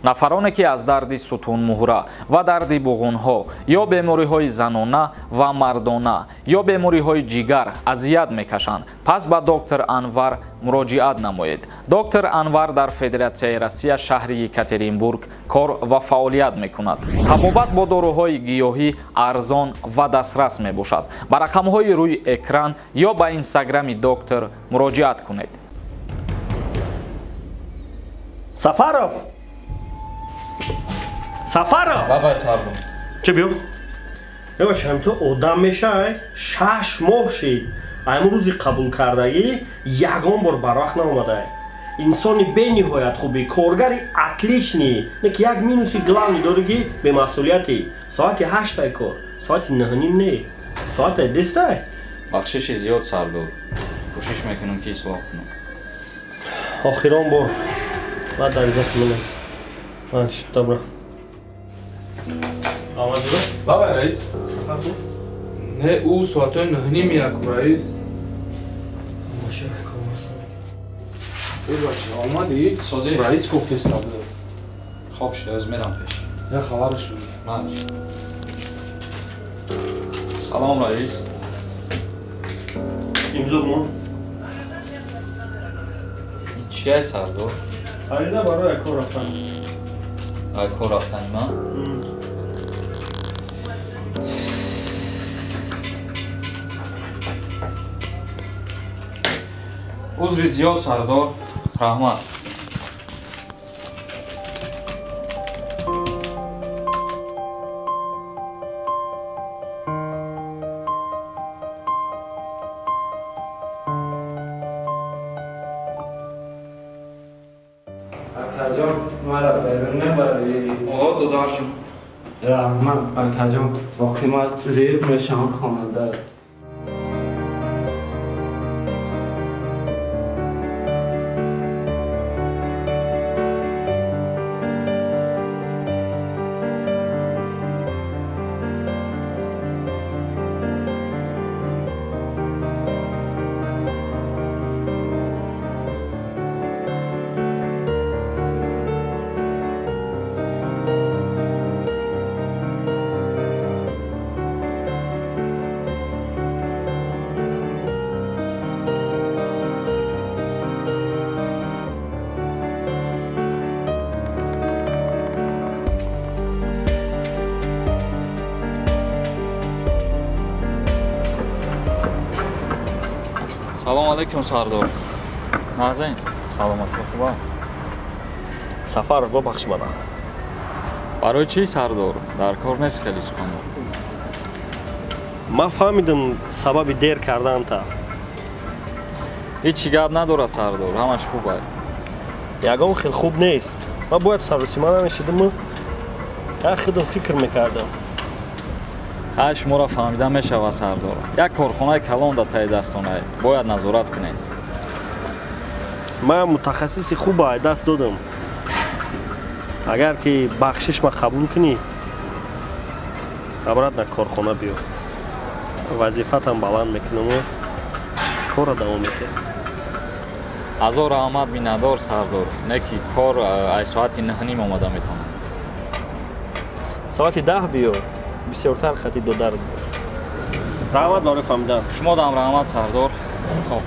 Нафароне ки аз дарди сутунмуҳра ва дарди буғунҳо ё бемориҳои занона ва мардона ё бемориҳои ҷигар азият мекашанд, пас ба доктор Анвар муроҷиат намоед. Доктор Анвар дар Федератсияи Россия, шаҳри Екатеринбург кор ва фаъолият мекунад. Табобат бо доруҳои гиёҳӣ арзон ва дастрас мебошад. Ба рақамҳои рӯи экран ё ба инстаграми доктор муроҷиат кунед. Сафаров! Сафаров! Бабай, сардор. Чӣ биё? Бачам, ту одам мешай, 6 моҳ шид. Ай рӯзи қабулкардагӣ ягон бор барвақт наомадай. Инсони бениҳоят хуби, коргари отличный, не ки як минуси главный дорӣ ки бемасъулиятӣ. Соати 8-тай кор, соати 9:30 не, соати 10-тай. Бахшиши зиёд, сардор. Кӯшиш мекунам ки ислоҳ кунам. Охирон бор. Баъд даризати ман аст. Маш, добро. Омадӣ? Бабай, раис. Сафар нест? Не, ӯ соатҳои 9:30 яку, раис. Бача, омадӣ? Сози. Раис гуфтеста буд. Хоб шуда, аз мерам пеш. Я хабараш буд. Маш. Салом, раис. Имзо мо. Ин чия, сардор? Ариза барои кор рафтан. Кор рафтани ман? Узри зиёд, сардор. Раҳмат. Акаҷон, мара берун мебарӣ? О, додарҷон. Раҳмат, акаҷон. Охи ман зиқ мешавам хонада. Салом алейкум, сардор. Назин, саломатӣ хуба? Сафаров, бабахш мана. Барои чӣ, сардор? Дар кор нест хеле суханҳо. Ман фаҳмидам сабаби дер карданта. Ҳеҷ чӣ гап надорад, сардор, ҳамаш хуб аст. Ягон хел хуб нест. Ман бояд саросима намешидам, як худам фикр мекардам. Ҳай, шуморо фаҳмида мешавад, сардор. Як корхонаи калон дар таи дастонае. Бояд назорат кунед. Ман мутахассиси хуба даст додам. Агар ки бахшиш ма қабул кунӣ, обратно корхона биё. Вазифатам баланд мекунаму корро давом медиҳам. Азор раҳмат, миннатдор, сардор. Не ки кор ай соати 9:30 омада метавонам. Соати 10 биё. Бисёртар хати додарат бош. Раҳмат барои фаҳмидан. Шумо дам раҳмат, сардор. Хоб.